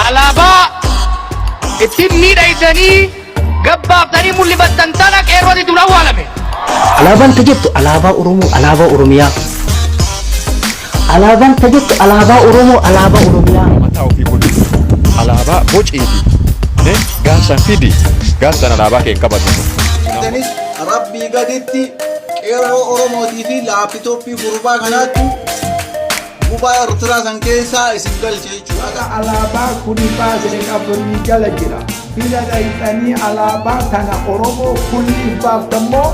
Alaabaa ittiin miidhaysanii gabbaaftanii mul'ifattan tana qeerrooti tun awwaalame. Alaabaan ta jettu alaabaa Oromoo, alaabaa Oromiyaa. Alaabaan ta jettu alaabaa Oromoo, alaabaa Oromiyaa. Mataa ofii godhu alaabaa bociiti gaafsan fidi gaafsan alaabaa kee hin qabatu. Jettanis rabbii gaditti qeerroo Oromootii fi laapitooppii gurbaa kanaattu gubaa Eertiraa san keessaa isin galche jechuudha. Alaabaa kuni baase qabrii jala jira. Bira dhayxanii alaabaa tana Oromoo kulliif baaftammoo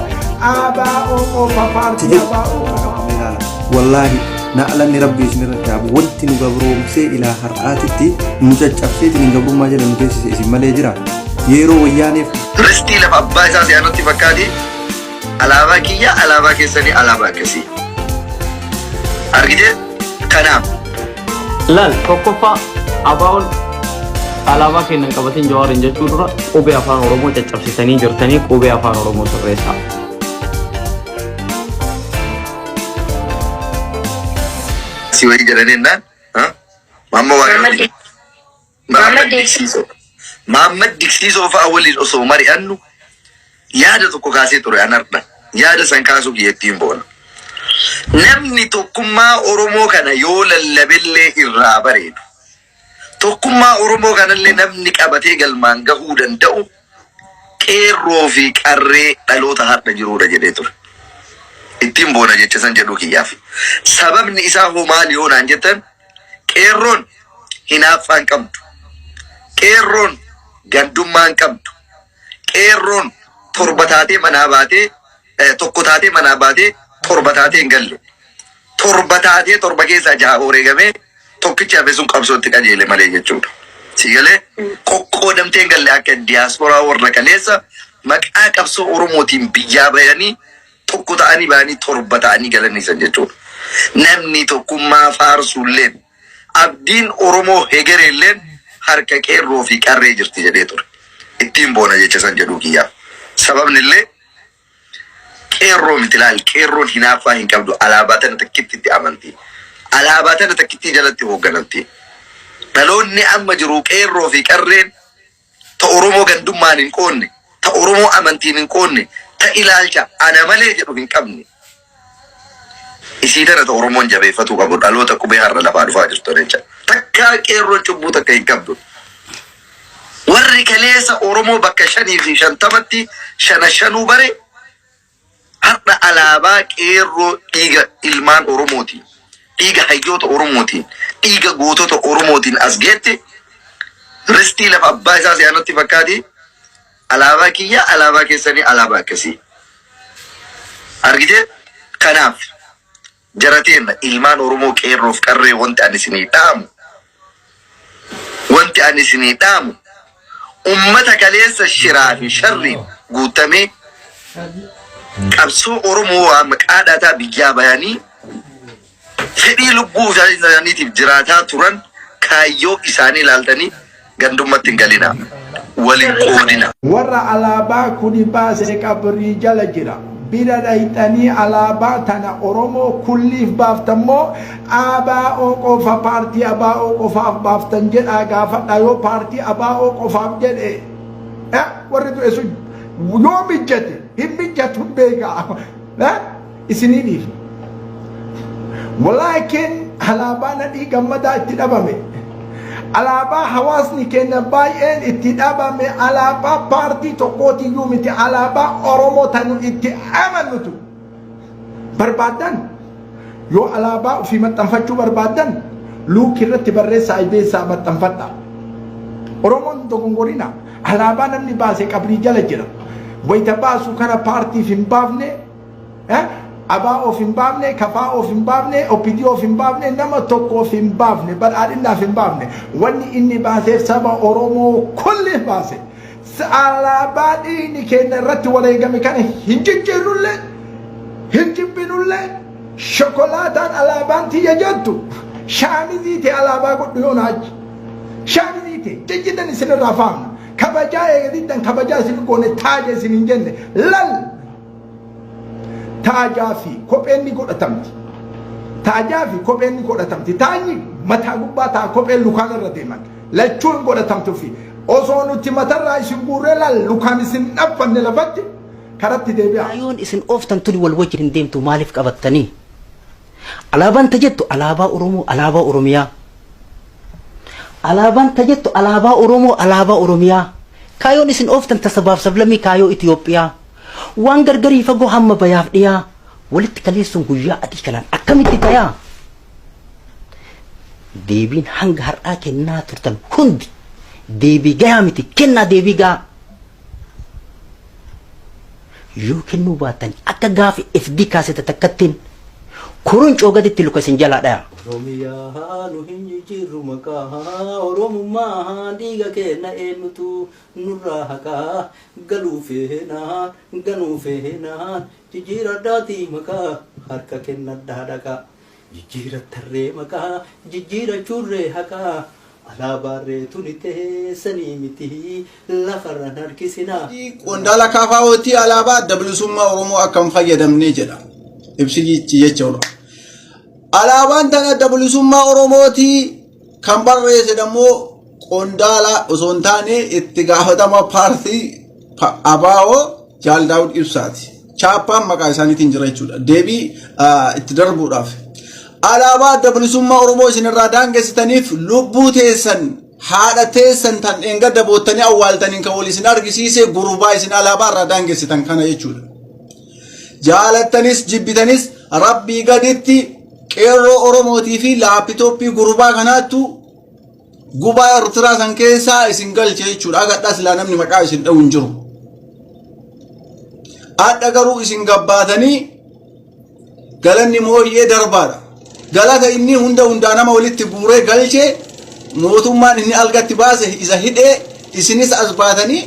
ABO qofa paartii ABO qofa. Wallaahi na'alanni rabbii isin irratti haa bu'u. Wanti nu gabroomsee ilaa har'aatitti nu caccabseetiin hin gabrummaa jala nu teessise isin malee jira. Yeroo wayyaaneef Ristii lafa abbaa isaa si'anatti fakkaati. Alaabaa kiyya, alaabaa keessanii, alaabaa akkasii. Argitee? Kanaaf Laal tokkoffaa ABO'n alaabaa keenya hin qabatin Jawaariin jechuu dura qubee afaan Oromoo caccabsitanii jirtanii qubee afaan Oromoo sirreessaa. Si wayii jedhanii jennaan. Maamma Waaqayyooti. Mahammad Diksiisoo. Mahammad Diksiisoo fa'a waliin osoo mari'annu yaada tokko kaasee ture an har'a. Yaada san kaasuu kiyyattiin boona. Namni tokkummaa Oromoo kana yoo lallabellee irraa bareedu. Tokkummaa Oromoo kanallee namni qabatee galmaan gahuu danda'u qeerroo fi qarree dhaloota har'a jiruudha jedhee ture. Ittiin boona jecha san jedhuu kiyyaaf. Sababni isaa hoo maali yoo naan jettan qeerroon hinaaffaa hin qabdu. Qeerroon gandummaa hin qabdu. Qeerroon torba taatee manaa baatee tokko taatee manaa baatee torba taatee hin galle. Torba taatee torba keessaa jaha wareegamee tokkichi hafe sun qabsootti qajeele malee jechuudha. Si galee qoqqoodamtee hin galle akka diyaasporaa warra kaleessa maqaa qabsoo Oromootiin biyyaa bayanii tokko ta'anii bayanii torba ta'anii galanii san jechuudha. Namni tokkummaa faarsulleen abdiin Oromoo hegereelleen harka qeerroo fi qarree jirti jedhee ture. Ittiin boona jecha san jedhuu kiyyaaf. Sababni illee qeerroo miti laal qeerroon hinaaffaa hin qabdu alaabaa tana takkittitti amanti. Alaabaa tana takkittii jalatti hoogganamti. Dhaloonni amma jiru qeerroo fi qarreen ta Oromoo gandummaan hin qoonne, ta Oromoo amantiin hin qoonne, ta ilaalcha ana malee jedhu hin qabne. Isii tana ta Oromoon jabeeffatuu qabu dhaloota qubee har'a lafaa dhufaa jirtu jecha. Takkaa qeerroon cubbuu takka hin qabdu. Warri kaleessa Oromoo bakka 55tti shana shanuu bare har'a alaabaa qeerroo dhiiga ilmaan Oromootiin, dhiiga hayyoota Oromootiin, dhiiga gootota Oromootiin as geette ristii lafa abbaa isaa si'anatti fakkaati. Alaabaa kiyya, alaabaa keessanii, alaabaa akkasii. Argitee? Kanaaf jara teenna ilmaan Oromoo qeerroof qarree wanti ani isinii dhaamu wanti ani isinii dhaamu ummata kaleessa shiraa fi sharriin guutamee qabsoo Oromoo waa maqaa dhaataa biyyaa bayanii fedhii lubbuu isaaniitiif jiraataa turan kaayyoo isaanii ilaaltanii gandummatti hin galinaa. Waliin qoodina. Warra alaabaa kuni baase qabrii jala jira. Bira dhayxanii alaabaa tana Oromoo kulliif baaftammoo ABO qofa paartii ABO qofaaf baaftan jedhaa gaafadha yoo paartii ABO qofaaf jedhe warri du'e sun yoo mijjate hin mijjatu hin beekaa isinii dhiifna. Walaakin alaabaa Nadhii Gammadaa itti dhabame. Alaabaa hawaasni keenya baay'een itti dhabame alaabaa paartii tokkootiyyuu miti alaabaa Oromoo tanu itti amannutu. Barbaaddan yoo alaabaa ofii maxxanfachuu barbaaddan luukii irratti barreessaa ibeessaa maxxanfadha. Oromoon dogongorina alaabaa namni baase qabrii jala jira. Wayita baasu kana paartiif hin baafne ABOf hin baafne, KFOf hin baafne, OPDOf hin baafne, nama tokkoof hin baafne, badhaadhinaaf hin baafne. Wanni inni baaseef saba Oromoo kulliif baase. Alaabaa dhiigni keenya irratti wareegame kana hin jijjiirrullee, hin jibbinullee, shokolaataan alaabaan tiyya jettu shaamizii tee alaabaa godhu yoo naachi. Shaamizii tee jijjiitan isinirraa faamna. Kabajaa eegadiddan kabajaa isin goone taaja isin hin jenne lal. Taajaa fi kopheen ni godhatamti. Taajaa fi kopheen ni godhatamti. Taajni mataa gubbaa ta'a kopheen lukaan irra deeman. Lachuu hin godhatamtufi. Osoo nuti matarraa isin guurree laal lukaan isin dhaffanne lafatti karatti deebi'a. Kaayyoon isin ooftan tuni wal wajjin hin deemtu maaliif qabattanii? Alaabaan ta jettu alaabaa Oromoo, alaabaa Oromiyaa. Alaabaan ta jettu alaabaa Oromoo, alaabaa Oromiyaa. Kaayyoon isin ooftan ta sabaaf sablammii kaayoo Itoophiyaa. Waan gargarii fagoo hamma bayaaf dhiyaa. Walitti kaleessuun guyyaa adii kanaan akkamitti tayaa? Deebiin hanga har'aa kennaa turtan hundi deebii gahaa miti kennaa deebii gahaa. Yoo kennuu baattan akka gaafa FD kaasete takkattiin koruncoo gaditti luka isin jalaa dhaya. Oromiyaa nu hin jijjiirru maqaa Oromummaa dhiiga keenna eenyutu nurraa haqaa galuu feenaan ganuu feenaan jijjiiradhaatii maqaa harka kennadhaa dhaqaa. Jijjiirattarree maqaa jijjiirachuurree haqaa alaabaarree tuni teessanii miti lafarran harkisinaa. Qondaala KFO'tti alaabaa adda bilisummaa Oromoo akka hin fayyadamne jedha. Ibsichi jechuudha. Alaabaan tan adda bilisummaa Oromooti kan barreesse immoo qondaala osoo hin taane itti gaafatama paartii ABO Jaal Daawud Ibsaati. Chaappaan maqaa isaaniitiin jira jechuudha. Deebii itti darbuudhaaf. Alaabaa adda bilisummaa Oromoo isinirraa daangessitaniif lubbuu teessan haadha teessan tan dheengadda boottanii awwaaltaniin kan wal isin argisiise gurbaa isin alaabaa irraa daangessitan kana jechuudha. Jaalattanis jibbitanis rabbii gaditti qeerroo Oromootii fi laapitooppii gurbaa kanaattu gubaa Eertiraa san keessaa isin galche jechuudha. Agadhaa silaa namni maqaa isin dha'u hin jiru. Adha garuu isin gabbaatanii galanni mooyyee darbaadha. Galata inni hunda hundaa nama walitti guuree galche mootummaan inni algatti baase isa hidhee isinis as baatanii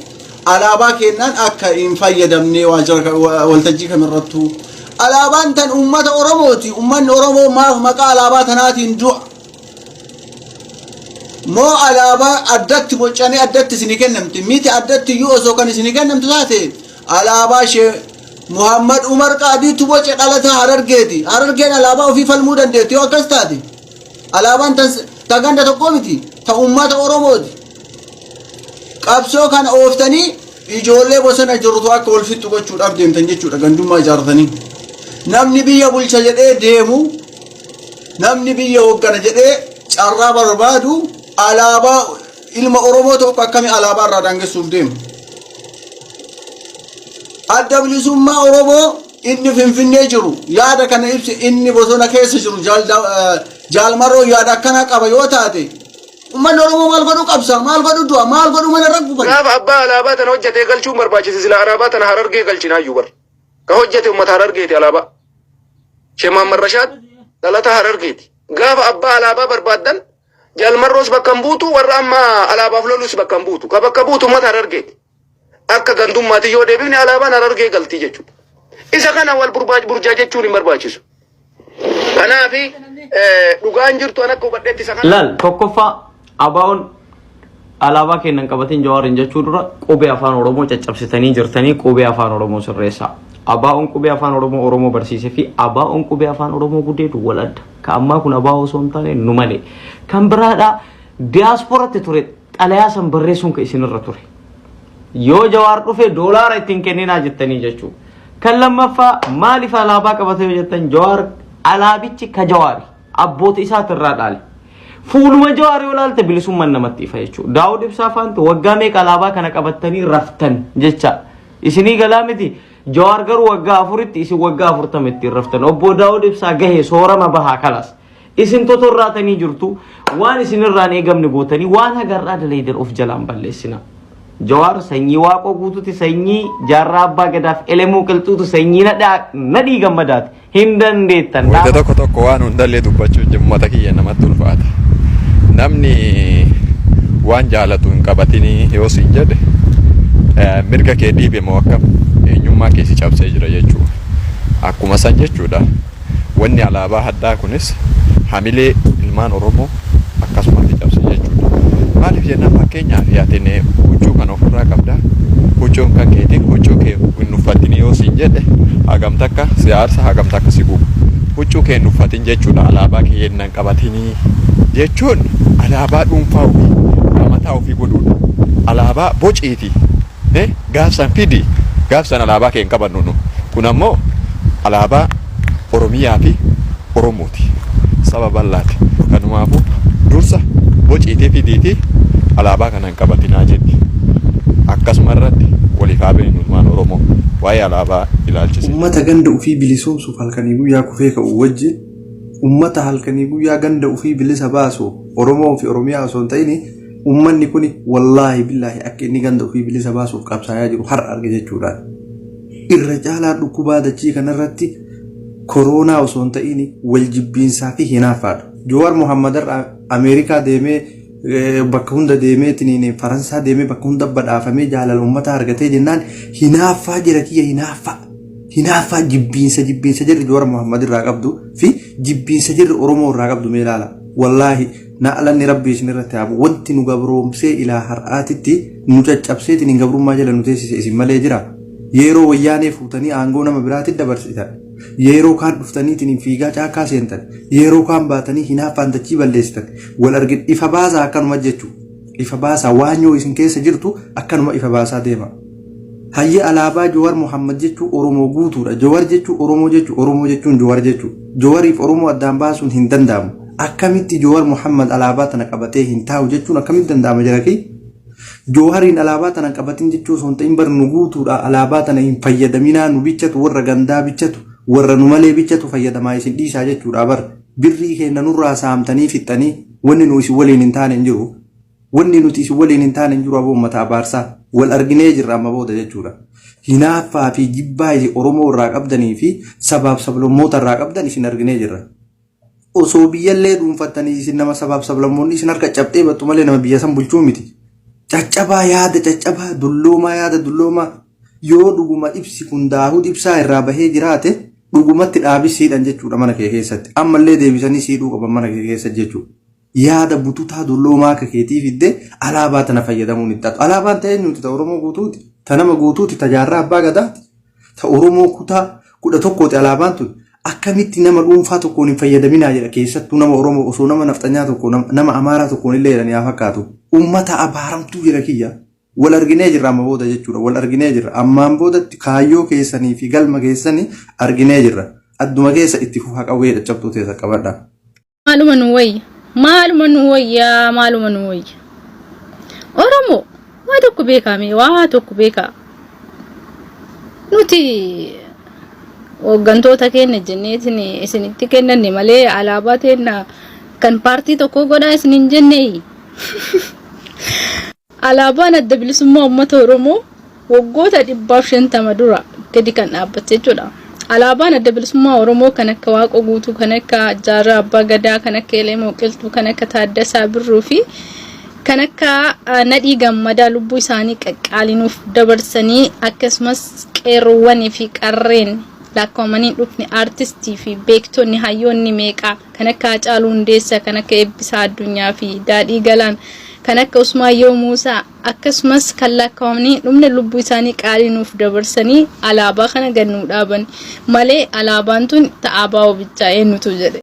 alaabaa kennaan akka hin fayyadamne waajjira waltajjii kamirrattuu. Alaabaan tan uummata Oromooti. Uummanni Oromoo maaf maqaa alaabaa tanaatiin du'a? Moo alaabaa addatti bocanii addatti isinii kennamti? Miti addatti iyyuu osoo kan isinii kennamtu taate alaabaa ishee Muhammad Umar Qaadiitu boce dhalataa Harargeeti. Harargeen alaabaa ofii falmuu dandeetti yoo akkas taate. Alaabaan ta ganda tokkoo miti ta uummata Oromooti. Qabsoo kana ooftanii ijoollee bosona jirtu akka wal fixxu gochuudhaaf deemtan jechuudha gandummaa ijaartanii. Namni biyya bulcha jedhee deemu namni biyya hooggana jedhee carraa barbaadu alaabaa ilma Oromoo tokko akkamii alaabaa irraa daangessuuf deema. Adda bilisummaa Oromoo inni Finfinnee jiru yaada kana ibse inni bosona keessa jiru jaalmarroo yaada akkanaa qaba yoo taate uummanni Oromoo maal godhuu qabsa maal godhuu du'a maal godhuu mana irra guban. Gaafa abbaa alaabaa tana hojjetee galchuun barbaachise sila alaabaa tana Harargee galchinaayyuu bar. Ka hojjete uummata Harargeeti alaabaa. Sheekh Muhammad Rashaad dhalataa Harargeeti. Gaafa abbaa alaabaa barbaaddan Jaalmarroos bakka hin buutu warra amma alaabaaf lolus bakka hin buutu. Ka bakka buutu uummata Harargeeti. Akka gandummaatti yoo deebifne alaabaan Harargee galti jechuudha. Isa kana wal burjaajechuun hin barbaachisu. Kanaafi dhugaan jirtu an akka hubadhetti isa kana. Laal tokkoffaa ABO'n alaabaa kennan qabatiin Jawaariin jechuu dura qubee afaan Oromoo caccabsitanii jirtanii qubee afaan Oromoo sirreessaa. ABO'n qubee afaan Oromoo Oromoo barsiisee fi ABO'n qubee afaan Oromoo gudeedu wal adda. Ka ammaa kun ABO osoo hin taane nu malee. Kan biraadhaa diyaasporatti ture xalayaa san barreessuun kan isinirra ture. Yoo Jawaar dhufe doolaara ittiin kenninaa jettanii jechuudha. Kan lammaffaa maaliif alaabaa qabate yoo jettan Jawaar alaabichi ka Jawaari abboota isaatirraa dhaale. Fuuluma Jawaar yoo ilaalte bilisummaan namatti ifa jechuudha. Daawud Ibsaa faantu waggaa meeqa alaabaa kana qabattanii raftan jecha. Isinii galaa miti. Jawaar garuu waggaa afuritti isin waggaa 40 ittiin raftan. Obbo Daawud Ibsaa gahe soorama bahaa kalas. Isin totorraatanii jirtu waan isinirraan eegamne gootanii waan hagarraa daleeydan of jalaan balleessina. Jawaar sanyii Waaqoo Guutuuti sanyii Jaarraa Abbaa Gadaaf Elemoo Qilxuutu sanyii Nadhii Gammadaati. Hin dandeettan. Wayita tokko tokko waan hundallee dubbachuun uummata kiyya namatti ulfaata. Namni waan jaalatu hin qabatinii yoo siin jedhe mirga kee dhiibe moo akkam eenyummaa kee si cabsee jira jechuudha. Akkuma san jechuudha. Wanni alaabaa hadhaa kunis hamilee ilmaan Oromoo akkasumatti cabse jechuudha. Maaliif jennaan fakkeenyaaf atin huccuu kana ofirraa qabda. Huccuun kan keetiin huccuu kee hin uffatin yoo siin jedhe hagam takka si aarsa hagam takka si guba. Huccuu kee hin uffatin jechuudha alaabaa kee hin qabatinii jechuun alaabaa dhuunfaa ofii. Ka mataa ofii godhuudha. Alaabaa bociiti. Eh, gaafsan fidi. Gaafsan alaabaa kee hin qabannu nu. Kun ammoo alaabaa Oromiyaa fi Oromooti. Saba bal'aati. Kanumaafuu dursa bociitii fidiitii alaabaa kana hin qabatinaa jetti. Akkasuma irratti waliif haa beeknu ilmaan Oromoo waa'ee alaabaa ilaalchise. Ummata ganda ufii bilisoomsuuf halkanii guyyaa kufee ka'u wajjin ummata halkanii guyyaa ganda ufii bilisa baasu Oromoo fi Oromiyaa osoo hin ta'in ummanni kuni wallaahi billaahi akka inni ganda ufii bilisa baasuuf qabsaayaa jiru har'a arge jechuudha. Irra caalaa dhukkubaa dachii kanarratti koroonaa osoo hin ta'in wal jibbiinsaa fi hinaaffaadha. Jawaar Mohammad har'a Ameerikaa deemee bakka hunda deemee tiniin Faransaa deemee bakka hunda badhaafamee jaalala uummataa argatee jennaan hinaaffaa jira kiyya hinaaffaa. Hinaaffaa jibbiinsa jibbiinsa jirri Jawaar Mohammad irraa qabdu fi jibbiinsa jirri Oromoo irraa qabdu mee ilaala. Wallaahi na'alanni rabbii isin irratti haa bu'u. Wanti nu gabroomsee ilaa har'aatitti nu caccabsee tiniin gabrummaa jala nu teessise isin malee jira. Yeroo wayyaanee fuutanii aangoo nama biraatti dabarsitan. Yeroo kaan dhuftanii tiniin fiigaa caakkaa seentan. Yeroo kaan baatanii hinaaffaan dachii balleessitan. Wal argin ifa baasaa akkanuma jechuudha. Ifa baasaa waanyoo isin keessa jirtu akkanuma ifa baasaa deema. Hayyee alaabaa Jawar Muhammad jechuun Oromoo guutuudha. Jawar jechuun Oromoo jechuun Oromoo jechuun Jawar jechuudha. Jawariif Oromoo addaan baasuun hin danda'amu. Akkamitti Jawar Muhammad alaabaa tana qabatee hin taa'u jechuun akkamitti danda'ama jira kee? Jawariin alaabaa tana qabatin jechuu osoo hin ta'in bar nu guutuudha. Alaabaa tana hin fayyadaminaa nu bichatu warra gandaa bichatu warra nu malee bichatu fayyadamaa isin dhiisaa jechuudha bar. Birrii keenya nurraa saamtanii fixxanii wanni nu isin waliin hin taane hin jiru. Wanni nuti isin waliin hin taane hin jiru aboo uummata abaarsaa. Wal arginee jirra amma booda jechuudha. Hinaaffaa fi jibbaa isin Oromoo irraa qabdanii fi sabaaf sablammoota irraa qabdan isin arginee jirra. Osoo biyyallee dhuunfattanii isin nama sabaaf sablammoonni isin harka cabxee battu malee nama biyya san bulchuu miti. Caccabaa yaada caccabaa dulloomaa yaada dulloomaa yoo dhuguma ibsi kun daahud ibsaa irraa bahee jiraate dhugumatti dhaabisiidhan jechuudha mana kee keessatti. Ammallee deebisanii siidhuu qaban mana kee keessatti jechuudha. Yaada bututaa dulloomaa akka keetii fidde alaabaa tana fayyadamuun itti taatu. Alaabaan ta eenyuuti? Ta Oromoo guutuuti. Ta nama guutuuti. Ta jaarraa abbaa gadaati. Ta Oromoo kutaa 11ti alaabaan tun. Akkamitti nama dhuunfaa tokkoon hin fayyadaminaa jedha keessattuu nama Oromoo osoo nama nafxanyaa tokko nama Amaaraa tokkoon illee jedhanii haa fakkaatu. Uummata abaaramtuu jira kiyya. Wal arginee jirra amma booda jechuudha. Wal arginee jirra. Ammaan boodatti kaayyoo keessanii fi galma keessanii arginee jirra. Adduma keessa itti fufaa qawwee caccabtuu teessa qabadha. Maaluma nu wayya? Maaluma nu wayya? Maaluma nu wayya? Oromoo waa tokko beekaa mee waa tokko beekaa. Nuti hooggantoota keenya jenneetiin isinitti kennanne malee alaabaa teenna kan paartii tokkoo godhaa isin hin jennee. Alaabaan Adda Bilisummaa Uummata Oromoo waggoota 150 dura gadi kan dhaabbatte jechuudha. Alaabaan Adda Bilisummaa Oromoo kan akka Waaqoo Guutuu, kan akka Jaarraa Abbaa Gadaa, kan akka Elemoo Qilxuu, kan akka Taaddasaa Birruu fi kan akka Nadhii Gammadaa lubbuu isaanii qaqqaalinuuf dabarsanii akkasumas qeerroowwanii fi qarreen lakkaa'amanii hin dhufne aartistii fi beektonni hayyoonni meeqaa kan akka Hacaaluu Hundeessaa, kan akka Eebbisaa Addunyaa fi Daadhii Galaan, kan akka Usmaayyoo Muusaa akkasumas kan lakkaa'amanii hin dhumne lubbuu isaanii qaalii nuuf dabarsanii alaabaa kana gad nuu dhaaban malee alaabaan tun ta ABO bichaa eenyutu jedhe.